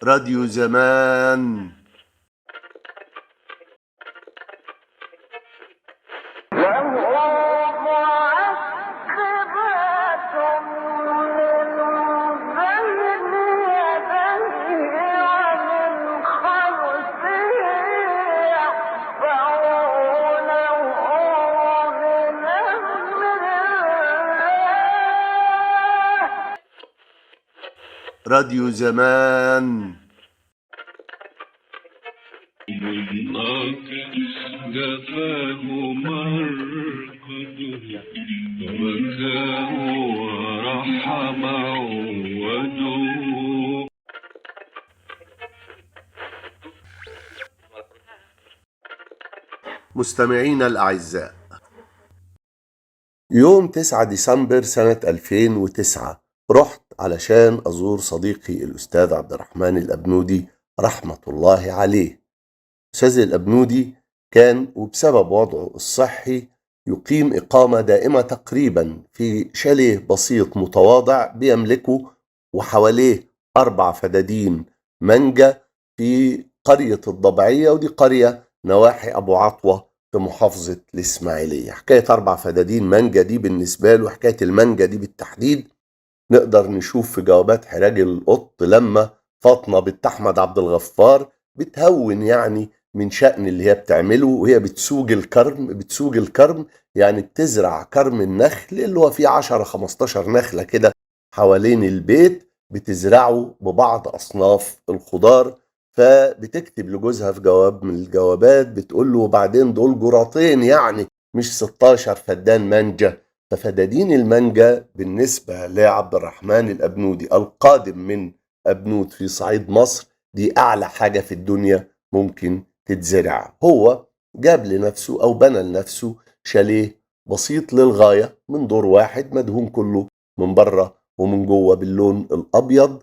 راديو زمان. راديو زمان. جفاه مرقده وبكاه ورحم عوده. مستمعينا الأعزاء، يوم 9 ديسمبر سنة 2009 رحت علشان أزور صديقي الأستاذ عبد الرحمن الأبنودي رحمة الله عليه. أستاذ الأبنودي كان وبسبب وضعه الصحي يقيم إقامة دائمة تقريبا في شاليه بسيط متواضع بيملكه، وحواليه 4 فدادين مانجا في قرية الضبعية، ودي قرية نواحي أبو عطوة في محافظة الإسماعيلية. حكاية 4 فدادين مانجا دي بالنسبة له، حكاية المانجا دي بالتحديد نقدر نشوف في جوابات حراج القط لما فاطمة بنت أحمد عبد الغفار بتهون يعني من شأن اللي هي بتعمله، وهي بتسوج الكرم. بتسوج الكرم يعني بتزرع كرم النخل اللي هو فيه 10-15 نخلة كده حوالين البيت، بتزرعه ببعض أصناف الخضار. فبتكتب لجوزها في جواب من الجوابات بتقول له وبعدين دول جراطين يعني مش 16 فدان مانجا. ففدادين المانجا بالنسبة لعبد الرحمن الأبنودي القادم من أبنود في صعيد مصر دي أعلى حاجة في الدنيا ممكن تتزرع. هو جاب لنفسه أو بنى لنفسه شاليه بسيط للغاية من دور واحد مدهون كله من بره ومن جوه باللون الأبيض،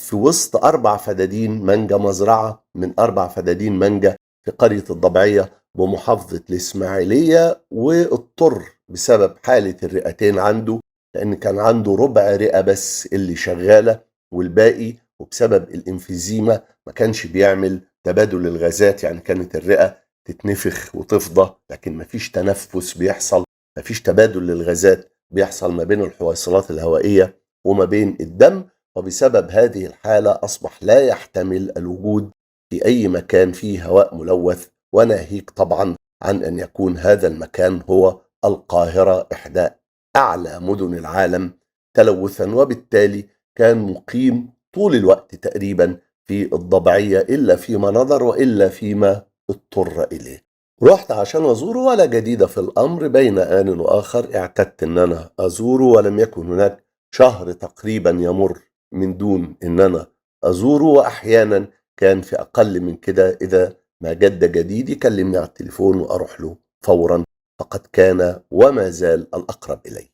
في وسط 4 فدادين مانجا، مزرعة من 4 فدادين مانجا في قرية الضبعية بمحافظة الإسماعيلية. واضطر بسبب حالة الرئتين عنده، لأن كان عنده ربع رئة بس اللي شغالة والباقي، وبسبب الإنفيزيما ما كانش بيعمل تبادل الغازات، يعني كانت الرئة تتنفخ وتفضى لكن ما فيش تنفس بيحصل، ما فيش تبادل للغازات بيحصل ما بين الحويصلات الهوائية وما بين الدم. وبسبب هذه الحالة أصبح لا يحتمل الوجود في أي مكان فيه هواء ملوث، وناهيك طبعا عن أن يكون هذا المكان هو القاهرة، إحدى أعلى مدن العالم تلوثا. وبالتالي كان مقيم طول الوقت تقريبا في الضبعية إلا فيما نظر وإلا فيما اضطر إليه. رحت عشان أزوره ولا جديد في الأمر، بين آن وآخر اعتدت أن أنا أزوره، ولم يكن هناك شهر تقريبا يمر من دون أن أنا أزوره، وأحيانا كان في أقل من كده. إذا ما جد جديد يكلمني على التليفون وأروح له فورا، فقد كان وما زال الأقرب إلي.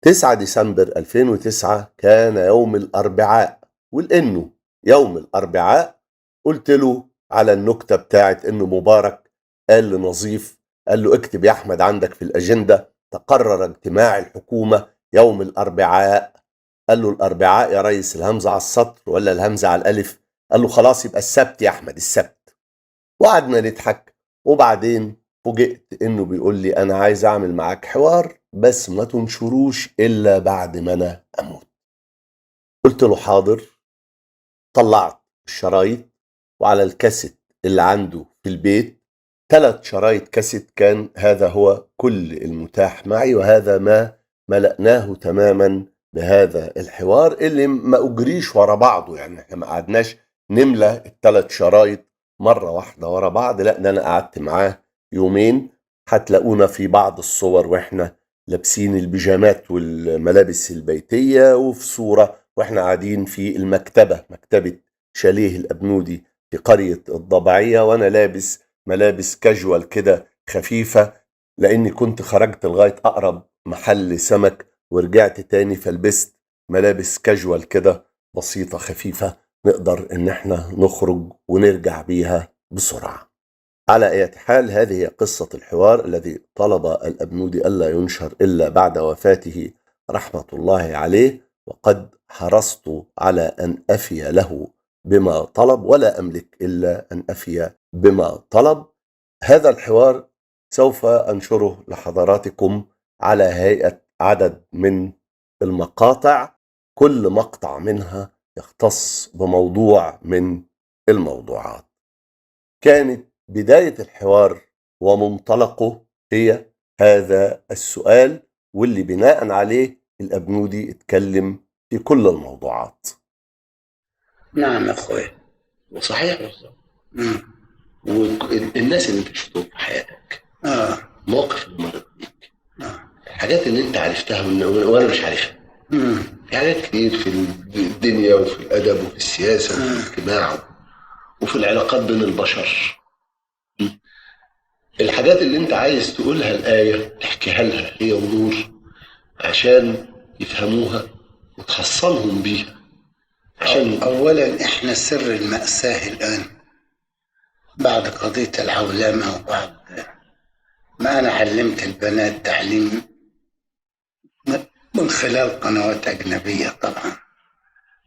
9 ديسمبر 2009 كان يوم الأربعاء، ولأنه يوم الأربعاء قلت له على النكتة بتاعت إنه مبارك قال لنظيف، قال له اكتب يا أحمد عندك في الأجندة تقرر اجتماع الحكومة يوم الأربعاء. قال له الأربعاء يا ريس الهمزة على السطر ولا الهمزة على الألف؟ قال له خلاص يبقى السبت يا أحمد، السبت. وقعدنا نضحك، وبعدين فوجئت إنه بيقول لي أنا عايز أعمل معاك حوار بس ما تنشروش إلا بعد ما أنا أموت. قلت له حاضر. طلعت الشرايط، وعلى الكاسيت اللي عنده في البيت 3 شرايط كاسيت، كان هذا هو كل المتاح معي، وهذا ما ملأناه تماما بهذا الحوار اللي ما أجريش ورا بعضه. يعني احنا ما قعدناش نملى ال3 شرايط مرة واحدة ورا بعض، لا ده أنا قعدت معاه يومين. هتلاقونا في بعض الصور وإحنا لابسين البيجامات والملابس البيتية، وفي صورة وإحنا قاعدين في المكتبة، مكتبة شاليه الأبنودي في قرية الضبعية، وأنا لابس ملابس كاجوال كده خفيفة، لأني كنت خرجت لغاية أقرب محل سمك ورجعت تاني، فلبست ملابس كاجوال كده بسيطة خفيفة نقدر إن احنا نخرج ونرجع بيها بسرعة. على أي حال هذه هي قصة الحوار الذي طلب الأبنودي ألا ينشر إلا بعد وفاته رحمة الله عليه، وقد حرصت على أن أفي له بما طلب، ولا أملك إلا أن أفي بما طلب. هذا الحوار سوف أنشره لحضراتكم على هيئة عدد من المقاطع، كل مقطع منها يختص بموضوع من الموضوعات. كانت بداية الحوار ومنطلقه هي هذا السؤال، واللي بناء عليه الأبنودي اتكلم في كل الموضوعات. نعم يا أخوي، وصحيح. والناس اللي انت شفتهم في حياتك، مواقف اللي مرت بيك، الحاجات اللي انت عرفتها وانا مش عارفها، في حاجات كتير في الدنيا وفي الأدب وفي السياسة وفي الاجتماع وفي العلاقات بين البشر. الحاجات اللي انت عايز تقولها الآية تحكيها لها هي ونور عشان يفهموها وتحصنهم بيها. عشان أولا احنا سر المأساة الآن بعد قضية العولمة، وبعد ما أنا علمت البنات تعليم من خلال قنوات أجنبية طبعا،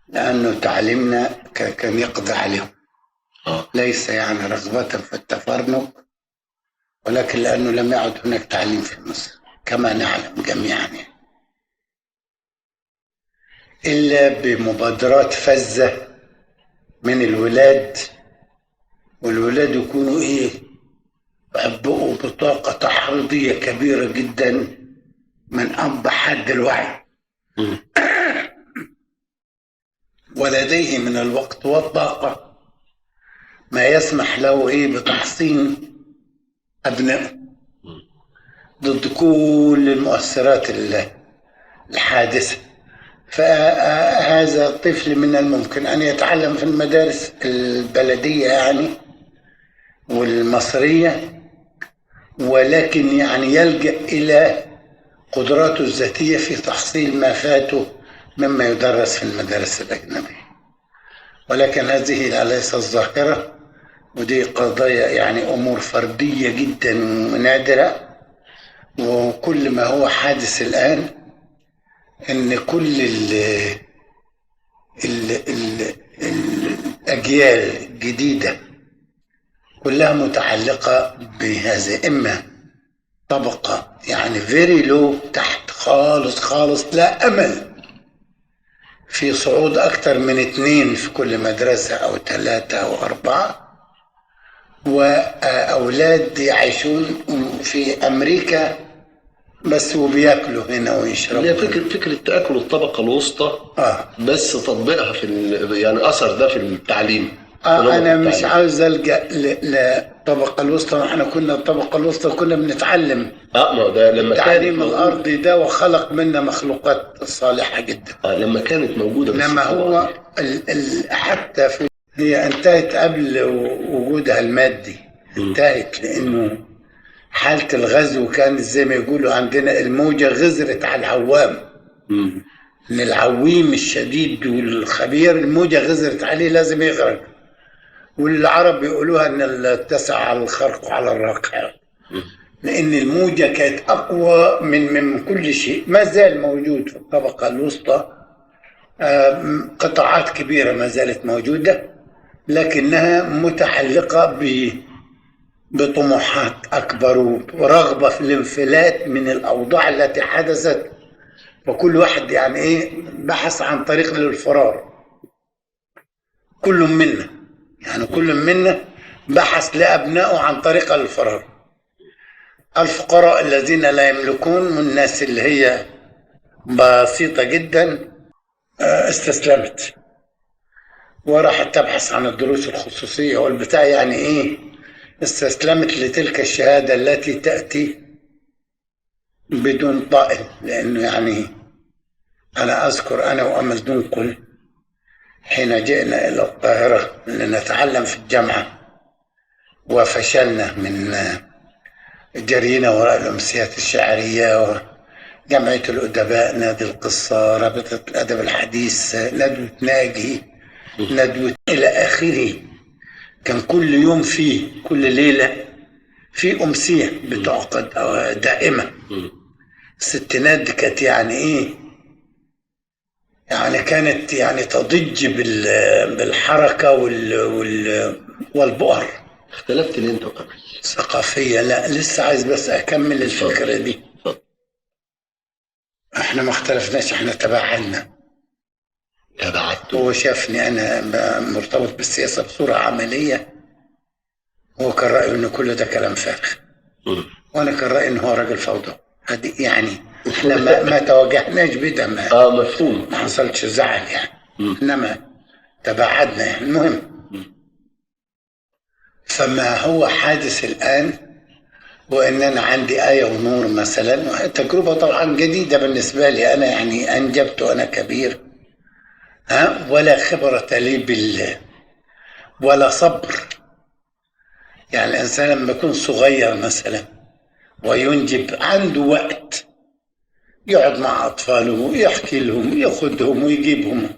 لأنه تعليمنا كان يقضي عليهم، ليس يعني رغبة في التفرنج، ولكن لأنه لم يعد هناك تعليم في مصر كما نعلم جميعا، يعني إلا بمبادرات فزة من الولاد، والولاد يكونوا إيه، عبئوا بطاقة تحريضية كبيرة جدا من أب حد الوعي ولديه من الوقت والطاقة ما يسمح له إيه بتحصين أبنائه ضد كل المؤثرات الحادثة. فهذا الطفل من الممكن أن يتعلم في المدارس البلدية يعني والمصرية، ولكن يعني يلجأ إلى قدراته الذاتية في تحصيل ما فاته مما يدرس في المدارس الأجنبية. ولكن هذه ليست الظاهرة، ودي قضايا يعني أمور فردية جدا ونادرة. وكل ما هو حادث الآن إن كل ال ال ال الأجيال الجديدة كلها متعلقة بهذا، إما طبقة يعني very low تحت خالص خالص، لا أمل في صعود أكثر من 2 في كل مدرسة أو 3 أو 4، وأولاد يعيشون في أمريكا بس وبياكلوا هنا ويشربوا. هي فكرة تأكل الطبقة الوسطى بس تطبيقها في يعني أثر ده في التعليم. أنا مش عاوز ألجأ للطبقة الوسطى، احنا كنا الطبقة الوسطى كنا بنتعلم ما ده لما التعليم الأرضي ده، وخلق منا مخلوقات صالحة جدا. لما كانت موجودة، بس لما هو حتى في هي انتهت قبل وجودها المادي، انتهت لأنه حالة الغزو كانت زي ما يقولوا عندنا الموجة غزرت على العوام. إن العويم الشديد والخبير الموجة غزرت عليه لازم يغرق، والعرب يقولوها إن التسع على الخرق وعلى الرقع، لأن الموجة كانت أقوى من كل شيء. ما زال موجود في الطبقة الوسطى قطاعات كبيرة ما زالت موجودة، لكنها متعلقة بطموحات أكبر ورغبة في الانفلات من الأوضاع التي حدثت، وكل واحد يعني إيه بحث عن طريق للفرار. كل منا يعني كل منا بحث لأبنائه عن طريق للفرار. الفقراء الذين لا يملكون والناس اللي هي بسيطة جدا استسلمت وراحت تبحث عن الدروس الخصوصية والبتاع، يعني إيه استسلمت لتلك الشهادة التي تأتي بدون طائل. لأنه يعني أنا أذكر أنا وأمل دنقل حين جئنا إلى القاهرة لنتعلم في الجامعة وفشلنا من جرينا وراء الأمسيات الشعرية وجمعية الأدباء، نادي القصة، رابطة الأدب الحديث، ندوة ناجي، ندوة إلى آخره. كان كل يوم فيه، كل ليلة في أمسية بتعقد دائمة. الستينات دي كانت يعني إيه يعني كانت يعني تضج بالحركة والبؤر. اختلفت ليه انت وأمل؟ ثقافية. لا لسه عايز بس أكمل الفكرة دي. احنا ما اختلفناش، احنا تباعدنا. تبعدت. هو شافني أنا مرتبط بالسياسة بصورة عملية، هو كان رأيه إن كل ده كلام فارغ، وأنا كان رأيي إن هو راجل فوضى. يعني احنا ما تواجهناش بده، ما مفهوم، ما حصلش زعل يعني، إنما تباعدنا يعني. المهم فما هو حادث الآن، وإن أنا عندي آية ونور مثلا، تجربة طبعا جديدة بالنسبة لي أنا، يعني أنجبت وأنا كبير، ها، ولا خبرة لي ولا صبر. يعني الإنسان لما يكون صغير مثلا وينجب عنده وقت يقعد مع أطفاله ويحكي لهم ويأخذهم ويجيبهم.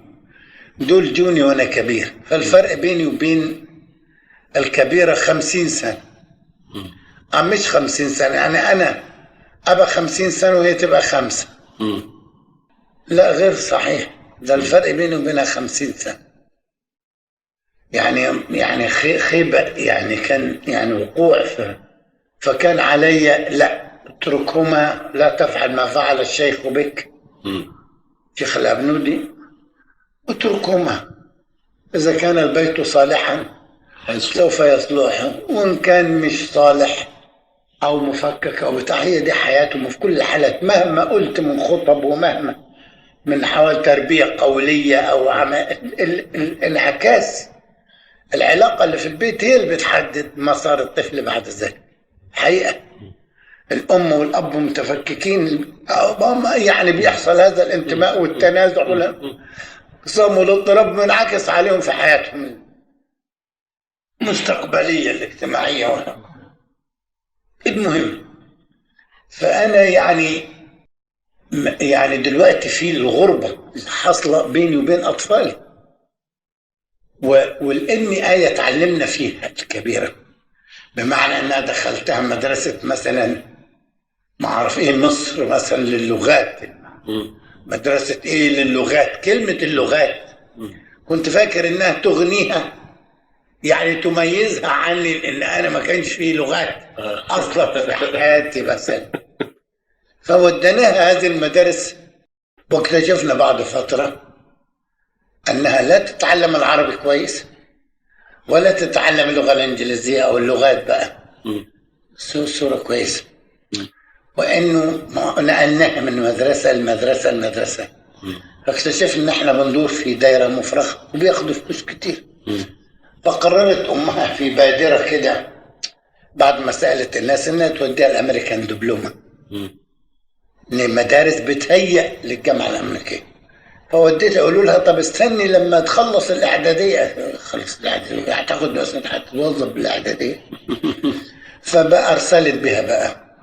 دول جوني وأنا كبير، فالفرق بيني وبين الكبيرة 50 سنة. مش 50 سنة، يعني أنا أبقى 50 سنة وهي تبقى 5. لا غير صحيح، ده الفرق بيني وبينها 50 سنة. يعني خيبة، يعني كان يعني وقوع فكان علي لا اتركهما، لا تفعل ما فعل الشيخ بك، شيخ الأبنودي، اتركهما، إذا كان البيت صالحا سوف يصلح، وإن كان مش صالح أو مفكك أو بتاع، هي دي حياتهم في كل الحالات، مهما قلت من خطب ومهما من حوال تربية قولية أو الانعكاس، العلاقة اللي في البيت هي اللي بتحدد مسار الطفل بعد ذلك. حقيقة الأم والأب متفككين، يعني بيحصل هذا الانتماء والتنازع والانقسام والاضطراب، منعكس عليهم في حياتهم المستقبلية الاجتماعية. المهم فأنا يعني دلوقتي في الغربة اللي حاصلة بيني وبين أطفالي، والأم آية تعلمنا فيها الكبيرة، بمعنى أنها دخلتها مدرسة مثلا ما أعرف إيه مصر مثلا للغات، مدرسة إيه للغات، كلمة اللغات كنت فاكر إنها تغنيها، يعني تميزها عني، لأن أنا ما كانش فيه لغات أصلا في حياتي مثلا. فوديناها هذه المدارس، واكتشفنا بعد فترة أنها لا تتعلم العربي كويس ولا تتعلم اللغة الإنجليزية أو اللغات بقى صورة كويسة، وإنه نقلناها من مدرسة لمدرسة لمدرسة، فاكتشفنا إن إحنا بندور في دايرة مفرغة وبياخدوا فلوس كتير. فقررت أمها في بادرة كده بعد ما سألت الناس إنها توديها الأمريكان دبلومة، لمدارس بتهيأ للجامعة الأمريكية. فوديتها، قالوا لها طب استني لما تخلص الإعدادية. خلص الإعدادية، أعتقد مثلا هتتوظف بالإعدادية. فبقى أرسلت بها بقى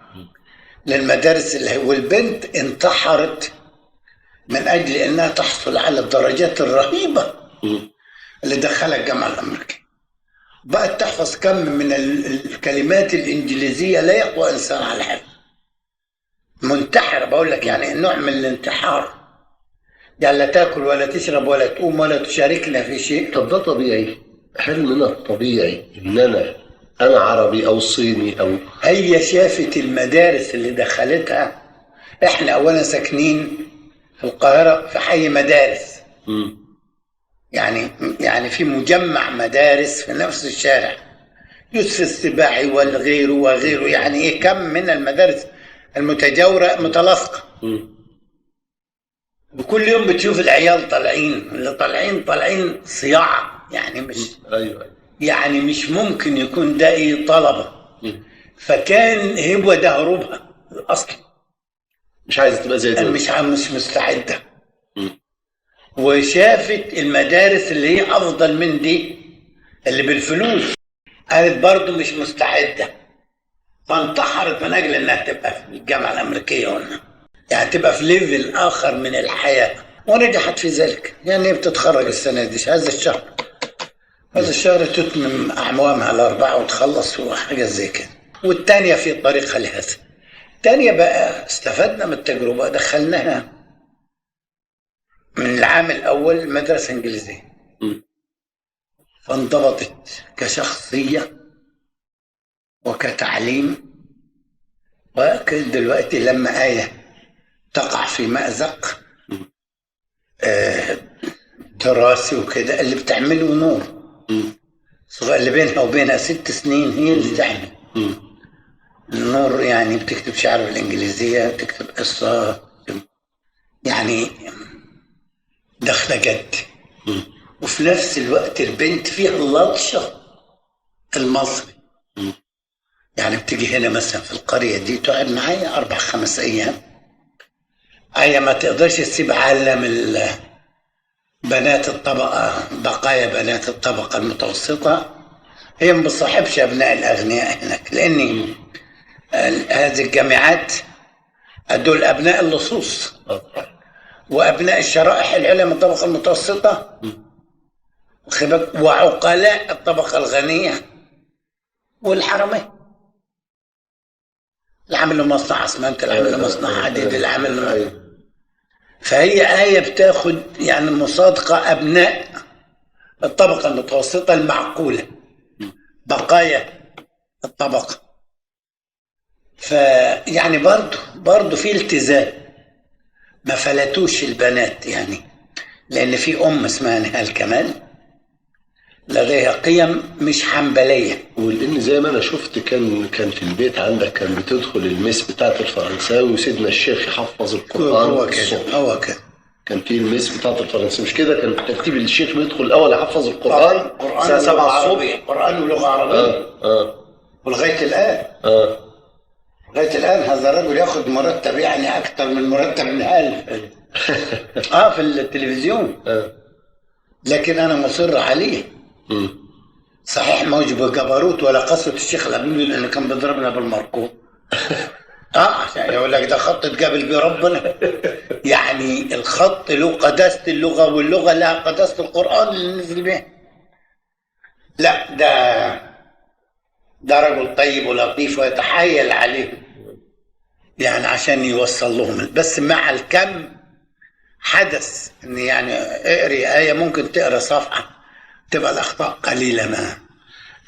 للمدارس اللي والبنت انتحرت من أجل إنها تحصل على الدرجات الرهيبة اللي دخلها الجامعة الأمريكية. بقت تحفظ كم من الكلمات الإنجليزية لا يقوى إنسان على الحفظ. منتحرة، بقول لك يعني نوع من الانتحار، يعني لا تاكل ولا تشرب ولا تقوم ولا تشاركنا في شيء. طب ده طبيعي؟ هل من الطبيعي ان انا عربي او صيني او هي شافت المدارس اللي دخلتها؟ احنا اولا ساكنين في القاهرة في حي مدارس، يعني في مجمع مدارس في نفس الشارع، يوسف السباعي والغيره وغيره، يعني ايه كم من المدارس المتجاورة متلاصقة. وكل يوم بتشوف العيال طالعين، اللي طالعين صياعة، يعني مش أيوة. يعني مش ممكن يكون ده ايه طلبة. فكان هو ده هروبها الأصلي، مش عايزة تبقى زي دول، مش مستعدة. وشافت المدارس اللي هي أفضل من دي اللي بالفلوس، قالت برضو مش مستعدة، فانتحرت من أجل أنها تبقى في الجامعة الأمريكية هنا، يعني تبقى في level آخر من الحياة، ونجحت في ذلك. يعني بتتخرج السنة دي، هذا الشهر تتمم أعوامها الأربعة وتخلص وحاجة زي كده. والتانية في طريقها لهذا. التانية بقى استفدنا من التجربة، دخلناها من العام الأول مدرسة إنجليزية، فانضبطت كشخصية وكتعليم. ودلوقتي لما آية تقع في مأزق دراسي وكده، اللي بتعمله نور اللي بينها وبينها 6 سنين هي اللي تعمل. النور يعني بتكتب شعر بالإنجليزية، بتكتب قصة، يعني داخلة جد. وفي نفس الوقت البنت فيها اللطشة المصري. يعني بتيجي هنا مثلا في القرية دي تقعد معايا 4-5 أيام. هي ما تقدرش تسيب عالم بنات الطبقة، بقايا بنات الطبقة المتوسطة. هي ما بتصاحبش أبناء الأغنياء هناك، لأن هذه الجامعات دول أبناء اللصوص وأبناء الشرائح العليا من الطبقة المتوسطة وعقلاء الطبقة الغنية والحرمين. اللي عامل له مصنع اسمنت، اللي عامل له مصنع حديد، اللي عامل له. فهي آية بتاخد يعني مصادقة أبناء الطبقة المتوسطة المعقولة، بقايا الطبقة. فيعني برضو في التزام، ما فلتوش البنات يعني، لأن في أم اسمها نهال كمال لديها قيم مش حنبلية. ولأن زي ما أنا شفت كان في البيت عندك كان بتدخل المس بتاعة الفرنساوي وسيدنا الشيخ يحفظ القرآن. هو كده كان في المس بتاعة الفرنساوي، مش كده؟ كان ترتيب الشيخ بيدخل الأول يحفظ القرآن الساعة 7 الصبح، قرآن ولغة عربية. ولغاية الآن لغاية الآن هذا الرجل ياخد مرتب يعني أكثر من مرتب نهال في التلفزيون. لكن أنا مصر عليه. صحيح موجب جبروت ولا قسوة الشيخ الأبنودي لأنه كان بيضربنا بالمركوب. عشان يقول لك ده خط اتقابل بيه ربنا. يعني الخط له قداسة اللغة، واللغة لها قداسة القرآن اللي نزل به. لا ده رجل طيب ولطيف ويتحايل عليهم يعني عشان يوصل لهم. بس مع الكم حدث ان يعني اقري آية ممكن تقرا صفحة تبقى الأخطاء قليلة. ما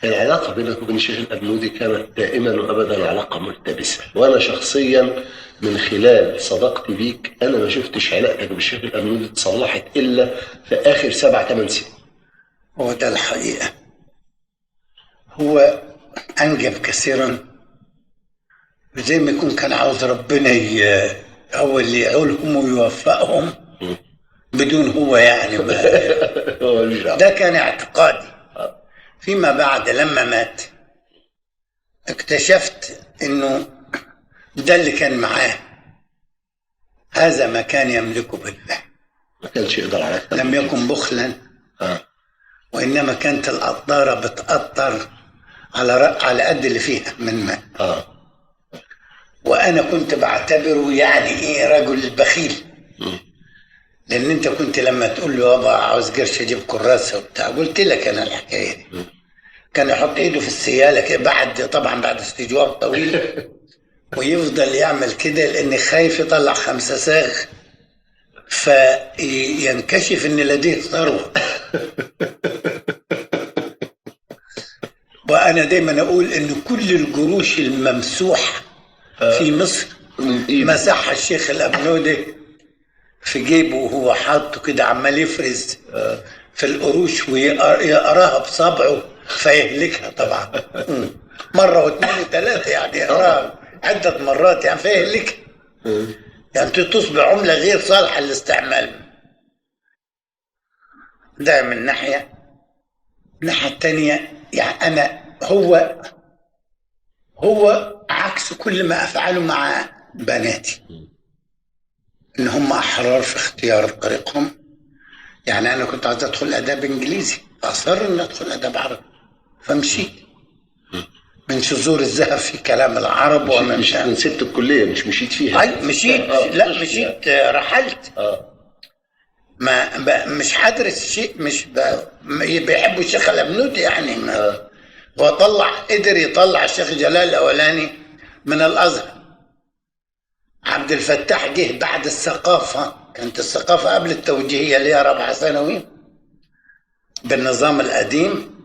العلاقة بينك وبين الشيخ الأبنودي كانت دائما وأبدا علاقة ملتبسة، وأنا شخصيا من خلال صداقتي بيك أنا ما شفتش علاقتك بالشيخ الأبنودي اتصلحت إلا في آخر 7-8 سنين. هو ده الحقيقة. هو أنجب كثيرا، وزي ما يكون كان عاوز ربنا هو اللي يعولهم ويوفقهم بدون هو يعني. ده كان اعتقادي. فيما بعد لما مات اكتشفت انه ده اللي كان معاه، هذا ما كان يملكه بالله، ما كانش يقدر على، لم يكن بخلا، وإنما كانت القطارة بتقطر على قد اللي فيها من ماء. وأنا كنت بعتبره يعني إيه رجل بخيل، لأن أنت كنت لما تقول له يابا عاوز قرش أجيب كراسة وبتاع، قلت لك أنا الحكاية دي، كان يحط إيده في السيالة كده بعد طبعا بعد استجواب طويل ويفضل يعمل كده لأن خايف يطلع 5 صاغ فينكشف إن لديه ثروة. وأنا دايما أقول إن كل الجروش الممسوحة في مصر مسحها الشيخ الأبنودي في جيبه وهو حاطه كده عمال يفرز في القروش ويقراها بصبعه فيهلكها طبعا مرة واثنين وثلاثة، يعني يقراها عدة مرات يعني فيهلكها، يعني تصبح عملة غير صالحة للاستعمال. ده من ناحية. الناحية الثانية يعني أنا هو عكس كل ما أفعله مع بناتي، إن هم أحرار في اختيار طريقهم. يعني أنا كنت عايز أدخل أداب إنجليزي، أصر إن أدخل أداب عربي، فمشيت من شذور الذهب في كلام العرب. ومن سبت الكلية مش مشيت فيها. أي مشيت، لا مشيت، رحلت. ما مش هدرس شيء مش بيحبوا الشيخ الأبنودي يعني. هو طلع، قدر يطلع الشيخ جلال الأولاني من الأزهر. عبد الفتاح جه بعد الثقافة كانت الثقافة قبل التوجيهية اللي هي 4 ثانوي بالنظام القديم،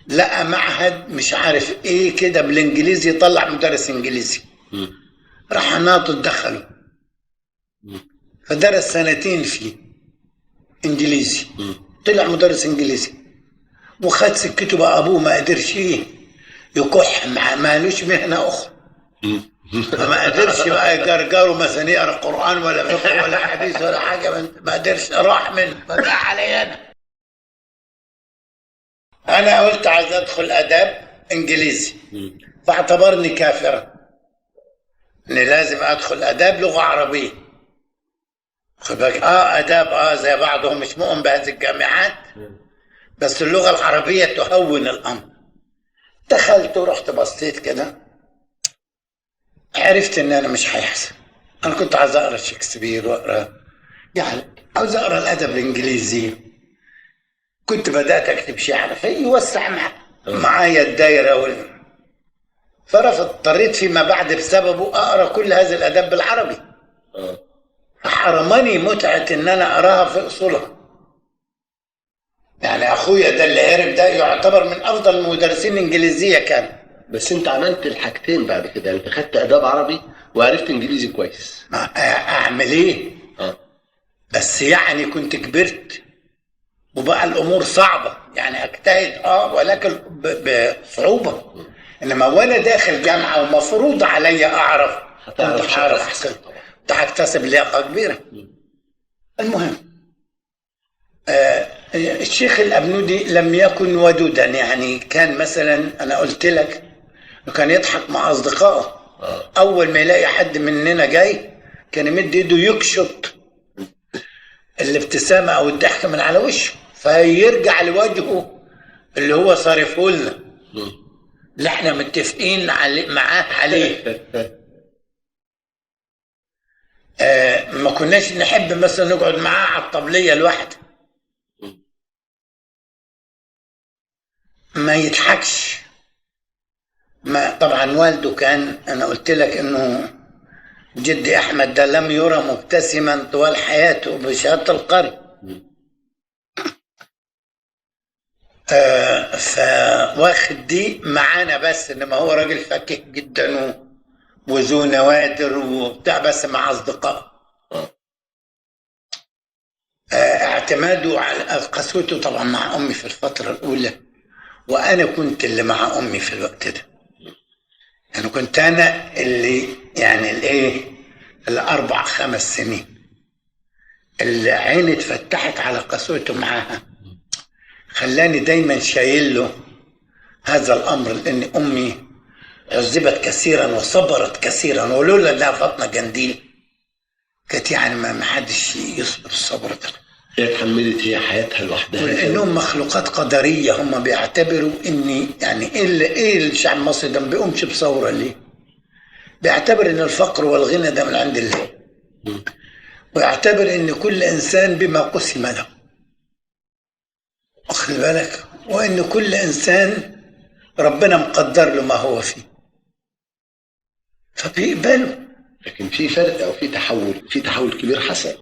لقى معهد مش عارف ايه كده بالانجليزي، طلع مدرس انجليزي، راح ناطط دخله، فدرس 2 سنين فيه انجليزي، طلع مدرس انجليزي وخد سكته بقى. ابوه ما قدرش ايه يكح، مالوش مهنة اخرى، فما قدرش بقى يجرجره مثلا يقرا قران ولا فقه ولا حديث ولا حاجة، ما قدرش، راح منه فجاء علي انا. انا قلت عايز ادخل اداب انجليزي، فاعتبرني كافرا اني لازم ادخل اداب لغة عربية. خد بالك، اداب زي بعضهم مش مؤمن بهذه الجامعات، بس اللغة العربية تهون الامر. دخلت ورحت بصيت كده، عرفت ان انا مش هيحصل. انا كنت عايز اقرا شكسبير واقرا، يعني عاوز اقرا الادب الانجليزي، كنت بدات اكتب شعر فيوسع معايا الدايرة فرفض. اضطريت فيما بعد بسببه اقرا كل هذا الادب بالعربي. حرمني متعه ان انا اقراها في اصولها. يعني اخويا ده اللي هرب ده يعتبر من افضل المدرسين الانجليزية كان. بس انت عملت الحاجتين بعد كده، انت خدت اداب عربي وعرفت انجليزي كويس. اعمل ايه؟ بس يعني كنت كبرت وبقى الامور صعبة، يعني اجتهد ولكن بصعوبة. انما وانا داخل جامعه ومفروض عليا اعرف، كنت هعرف احسن، كنت هكتسب لياقه كبيرة. المهم الشيخ الأبنودي لم يكن ودودا، يعني كان مثلا انا قلت لك كان يضحك مع اصدقائه. اول ما يلاقي حد مننا جاي كان يمد ايده يكشط الابتسامة او الضحك من على وشه، فيرجع لوجهه اللي هو صارفه لنا، اللي احنا متفقين معاه عليه. ما كناش نحب مثلا نقعد معاه على الطبلية لوحده، ما يضحكش. ما طبعا والده كان، انا قلت لك انه جدي احمد ده لم يرى مبتسما طوال حياته بشهادة القري. فواخد دي معانا، بس انما هو راجل فكك جدا وذو نوادر وبتاع، بس مع اصدقائه. اعتماده على قسوته طبعا مع امي في الفترة الاولى، وانا كنت اللي مع امي في الوقت ده. يعني كنت انا اللي يعني الايه ال4 5 سنين اللي عيني اتفتحت على قسوته معاها، خلاني دايما شايل له هذا الامر، لان امي عذبت كثيرا وصبرت كثيرا، ولولا انها فاطمة جنديل كانت يعني ما حدش يصبر الصبر ده. هي اتحملت هي حياتها لوحدها، ولانهم مخلوقات قدرية، هم بيعتبروا ان يعني ايه الشعب المصري ده ما بيقومش بثورة ليه؟ بيعتبر ان الفقر والغنى ده من عند الله، ويعتبر ان كل انسان بما قسم له، واخد بالك، وان كل انسان ربنا مقدر له ما هو فيه، فبيقبله. لكن في فرق او في تحول، في تحول كبير حصل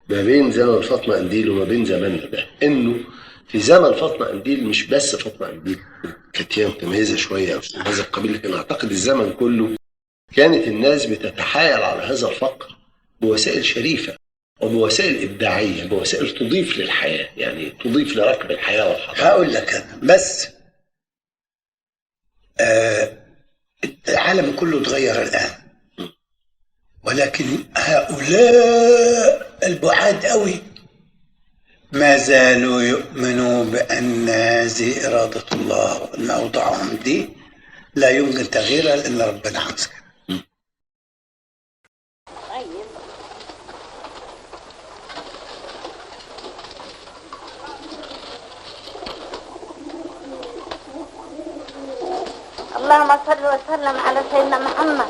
ما بين زمن فاطمة قنديل وما بين زماننا ده، انه في زمن فاطمة قنديل مش بس فاطمة قنديل كانت هي متميزة شوية او هذا القبيل، لكن اعتقد الزمن كله كانت الناس بتتحايل على هذا الفقر بوسائل شريفة وبوسائل إبداعية، بوسائل تضيف للحياة، يعني تضيف لركب الحياة والحضارة. هقول لك أنا بس العالم كله اتغير الآن، ولكن هؤلاء البعاد قوي ما زالوا يؤمنوا بأن هذه إرادة الله وأن أوضاعهم دي لا يمكن تغييرها لأن ربنا عاوز كده. اللهم صل وسلم على سيدنا محمد،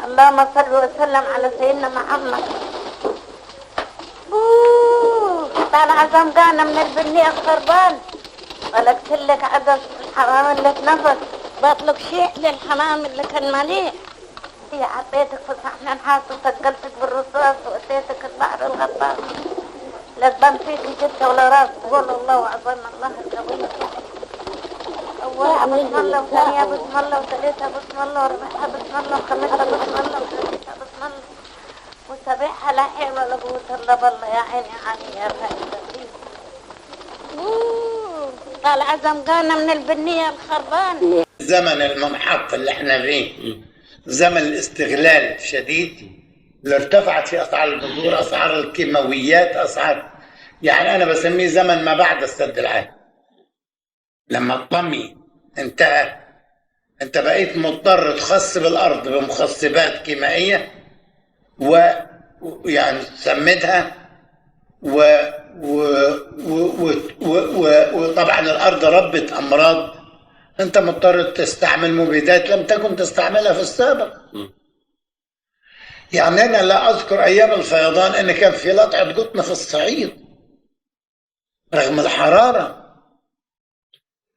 اللهم صل وسلم على سيدنا محمد. طالعة زمقانة من البنية خربان، طلقت لك عدس الحمام اللي اتنفس، بطلق شيء للحمام اللي كان مليح. عبيتك في صحن نحاس وثقلتك بالرصاص وأتيتك البحر الغطاس، لا تبان فيك جثة ولا راس، قول الله وعظم الله القوي. أولها بسم الله، وثانيها بسم الله، وثالثها بسم الله، ورابعها بسم الله، وخامسها بسم الله، وسادسها بسم الله، وسابعها لا حول ولا قوة إلا بالله. يا عيني عيني يا فايدة. طالعة زمقانة من البنية الخربانة. الزمن المنحط اللي احنا فيه زمن الاستغلال الشديد اللي ارتفعت في اسعار البذور، اسعار الكيماويات، اسعار، يعني انا بسميه زمن ما بعد السد العالي. لما الطمي انتهى انت بقيت مضطر تخصب الارض بمخصبات كيميائية ويعني تسمدها وطبعا الارض ربت امراض، انت مضطر تستعمل مبيدات لم تكن تستعملها في السابق. يعني انا لا اذكر ايام الفيضان ان كان في لطعه قطن في الصعيد رغم الحرارة.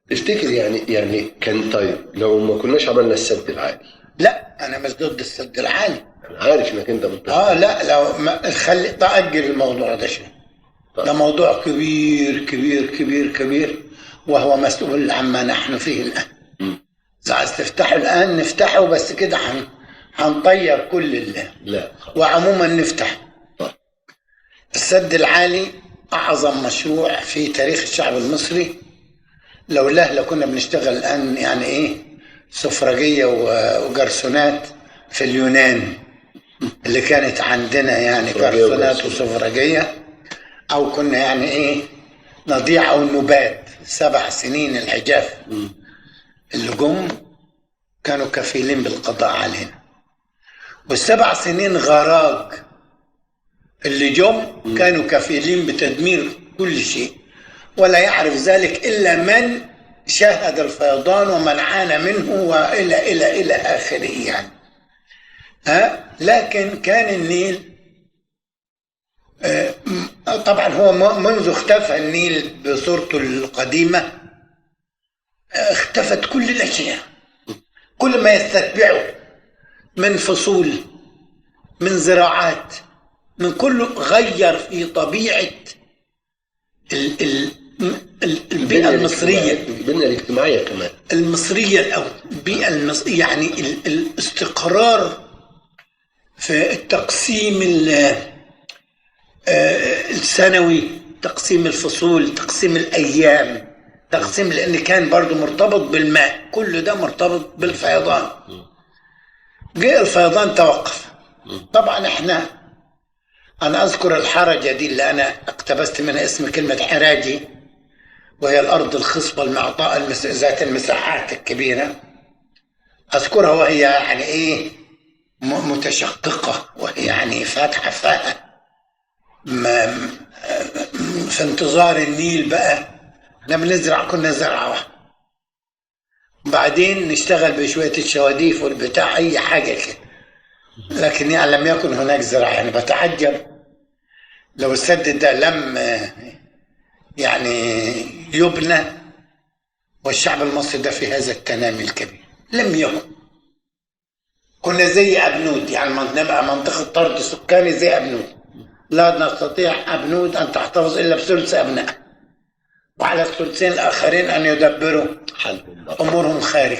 تفتكر يعني كان طيب لو ما كناش عملنا السد العالي؟ لا انا مش ضد السد العالي، انا عارف انك انت ضد. لا لو ما خلي تأجل الموضوع ده شوية. ده موضوع كبير كبير كبير كبير، وهو مسؤول عما نحن فيه الآن. إذا عايز تفتحه الآن نفتحه، بس كده هنطير كل الله. لا وعموما نفتح. طيب. السد العالي أعظم مشروع في تاريخ الشعب المصري، لولاه لكنا بنشتغل الآن يعني إيه سفرجية وجرسونات في اليونان اللي كانت عندنا، يعني جرسونات وسفرجية، أو كنا يعني إيه نضيع أو نبات 7 سنين الحجاف اللي جم كانوا كفيلين بالقضاء علينا، وال7 سنين غراج اللي جم كانوا كفيلين بتدمير كل شيء، ولا يعرف ذلك إلا من شاهد الفيضان ومن عانى منه وإلى إلى إلى آخره يعني. لكن كان النيل طبعا هو منذ اختفى النيل بصورته القديمة اختفت كل الأشياء، كل ما يستتبعه من فصول، من زراعات، من كله غير في طبيعة البيئة المصرية، البنية الاجتماعية كمان المصرية الأول، البيئة المصرية يعني الاستقرار في التقسيم السنوي، تقسيم الفصول، تقسيم الأيام، تقسيم، لأن كان برضو مرتبط بالماء، كل ده مرتبط بالفيضان. جاء الفيضان توقف. طبعا احنا أنا أذكر الحرجة دي اللي أنا اقتبست منها اسم كلمة حراجي، وهي الأرض الخصبة المعطاء ذات المساحات الكبيرة، أذكرها وهي يعني إيه متشققة، وهي يعني فاتحة فاها في انتظار النيل. بقى احنا بنزرع، كنا زرعة واحدة، بعدين نشتغل بشوية الشواديف والبتاع أي حاجة كده، لكن يعني لم يكن هناك زراعة. يعني بتعجب لو السد ده لم يعني يبنى والشعب المصري ده في هذا التنامي الكبير، لم يكن. كنا زي أبنود، يعني نبقى منطقة طرد سكاني زي أبنود، لا نستطيع أبنود أن تحتفظ إلا بثلث أبنائها، وعلى الثلثين الآخرين أن يدبروا أمورهم خارج،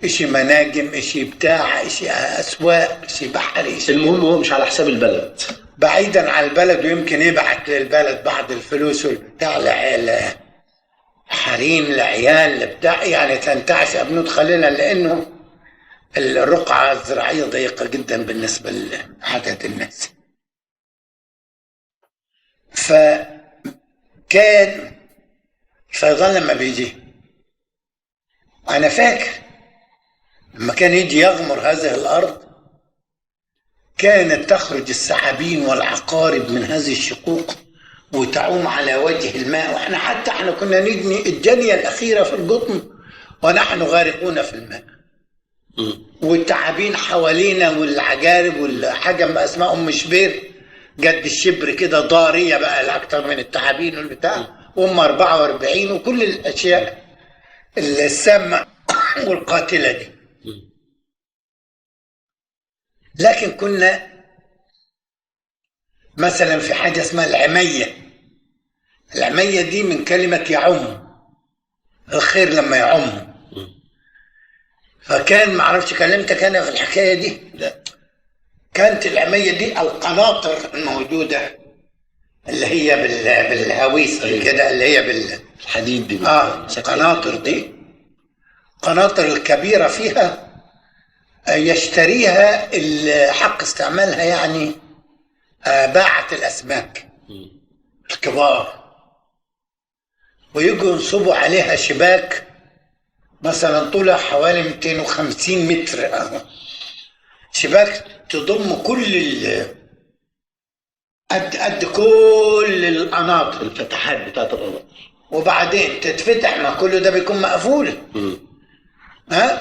إشي مناجم، إشي بتاع، إشي أسواق، إشي بحر، إشي المهم هو مش على حساب البلد، بعيدا عن البلد، ويمكن يبعت للبلد بعض الفلوس والبتاع لحريم، لعيال، لبتاع، يعني تنتعش أبنود خلينا، لأنه الرقعة الزراعية ضيقة جدا بالنسبة لعدد الناس. فكان الفيضان لما بيجي، أنا فاكر لما كان يجي يغمر هذه الأرض كانت تخرج السحابين والعقارب من هذه الشقوق وتعوم على وجه الماء، وإحنا حتى إحنا كنا نجني الجنية الأخيرة في القطن ونحن غارقون في الماء، والتعابين حوالينا والعجارب والحاجة ما اسمها أم شبير، جد الشبر كده ضارية بقى الأكتر من التعابين والبتاع، وهم 44 وكل الأشياء السامة والقاتلة دي. لكن كنا مثلا في حاجة اسمها العمية. العمية دي من كلمة يعم، الخير لما يعم. فكان معرفش كلمتك أنا في الحكاية دي؟ لا. كانت العمية دي القناطر الموجودة اللي هي بالهويس كده، اللي هي الحديد دي، القناطر دي، القناطر الكبيرة فيها يشتريها حق استعمالها يعني باعة الأسماك الكبار، ويجوا ينصبوا عليها شباك مثلا طولها حوالي 250 متر، شباك تضم كل قد كل القناطر، الفتحات بتاعت القناطر، وبعدين تتفتح، ما كله ده بيكون مقفول،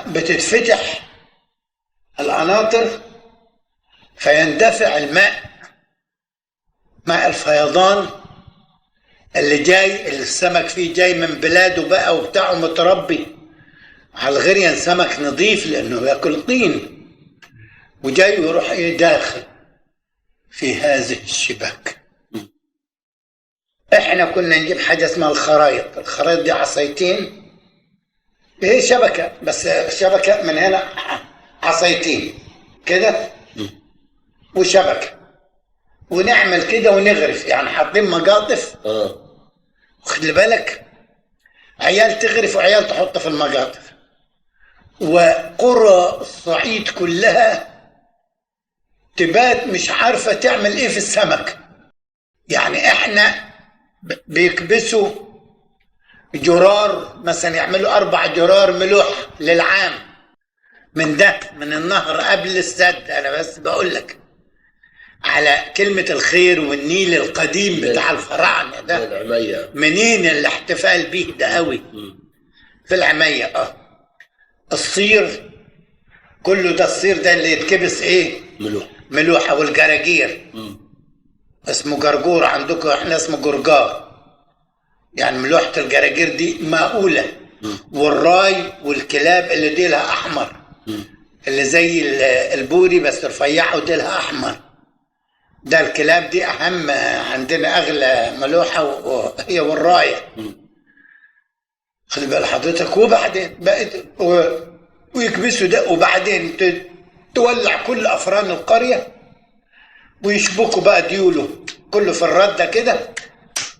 بتتفتح القناطر فيندفع الماء، ماء الفيضان اللي جاي، اللي السمك فيه جاي من بلاده بقى وبتاعه، متربي على الغريان، سمك نظيف لأنه ياكل طين، وجاي ويروح ايه داخل في هذه الشباك. احنا كنا نجيب حاجة اسمها الخرايط. الخرايط دي عصايتين، هي شبكة بس شبكة من هنا عصايتين كده وشبكة، ونعمل كده ونغرف، يعني حاطين مقاطف. خد بالك، عيال تغرف وعيال تحط في المقاطف. وقرى الصعيد كلها تبات مش عارفة تعمل ايه في السمك. يعني احنا بيكبسوا جرار مثلا، يعملوا 4 جرار ملوح للعام من ده، من النهر قبل السد. انا بس بقول لك على كلمة الخير والنيل القديم بتاع الفراعنة ده، العمية. منين الاحتفال بيه ده قوي في العمية. الصير كله ده، الصير ده اللي يتكبس ايه؟ ملوحة. ملوحة. والجراجير اسمه جرجور عندكم، احنا اسمه جرجار. يعني ملوحة الجراجير دي مقولة. والراي والكلاب اللي ديلها احمر، اللي زي البوري بس رفيعة وديلها احمر، ده الكلاب دي اهم عندنا، اغلى ملوحة هي والراية. خلي بال حضرتك. وبعدين بقت ويكبسوا ده، وبعدين تولع كل افران القرية ويشبكوا بقى ديوله كله في الردة كده،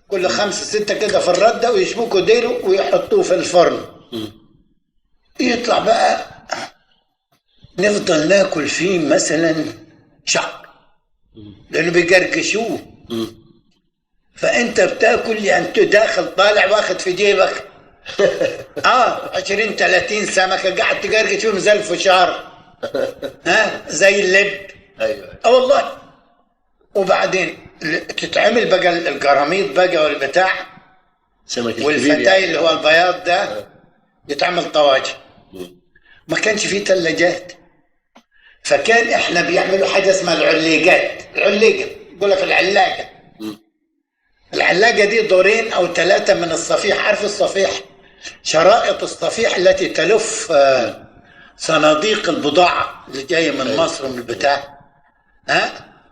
كل 5 6 كده في الردة، ويشبكوا ديله ويحطوه في الفرن. يطلع بقى نفضل ناكل فيه مثلا شهر، لانه بيجرجشوه. فانت بتاكل يعني انت داخل طالع واخد في جيبك 20 30 سمكة قاعد تجرجش فيهم زي الفشار، زي اللب. ايوه والله. وبعدين تتعمل بقى الجراميط بقى والبتاع، سمك والفتاي اللي هو البياض ده يتعمل طواجن. ما كانش فيه ثلاجات، فكان احنا بيعملوا حاجة اسمها العليجات. العليجه يقول لك العلاجه. العلاجه دي دورين او 3 من الصفيح. عارف الصفيح؟ شرائط الصفيح التي تلف صناديق البضاعة اللي جاية من مصر ومن البتاع،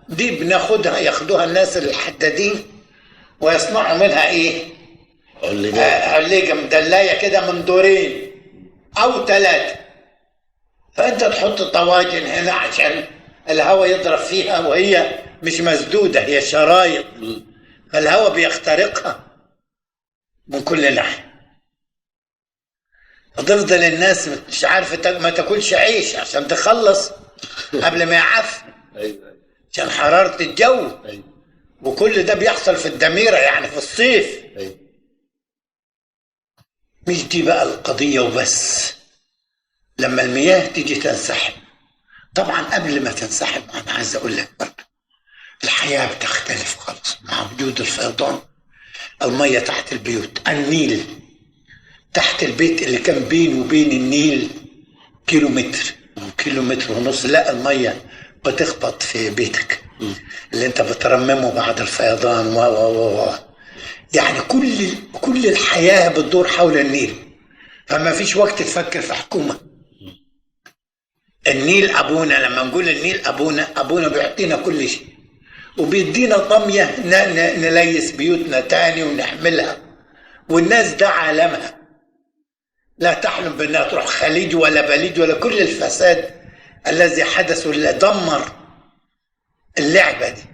دي بناخدها، ياخدوها الناس الحدادين ويصنعوا منها ايه؟ عليجه مدلايه كده من دورين او 3. فانت تحط طواجن هنا عشان الهواء يضرب فيها، وهي مش مسدودة، هي شرايط، فالهواء بيخترقها من كل ناحية. فتفضل الناس مش عارفه ما تاكلش عيش عشان تخلص قبل ما يعفن، عشان حرارة الجو. وكل ده بيحصل في الدميره، يعني في الصيف. مش دي بقى القضية وبس. لما المياه تيجي تنسحب، طبعا قبل ما تنسحب انا عايز اقول لك برضه الحياة بتختلف خالص مع وجود الفيضان. المية تحت البيوت، النيل تحت البيت اللي كان بينه وبين النيل كيلومتر وكيلومتر ونص، لا المية بتخبط في بيتك اللي انت بترممه بعد الفيضان و و و يعني كل الحياة بتدور حول النيل، فما فيش وقت تفكر في حكومة. النيل أبونا، لما نقول النيل أبونا، أبونا بيعطينا كل شيء وبيدينا طمية نليس بيوتنا تاني ونحملها. والناس ده عالمها، لا تحلم بأنها تروح خليج ولا بليج ولا كل الفساد الذي حدث واللي دمر اللعبة دي.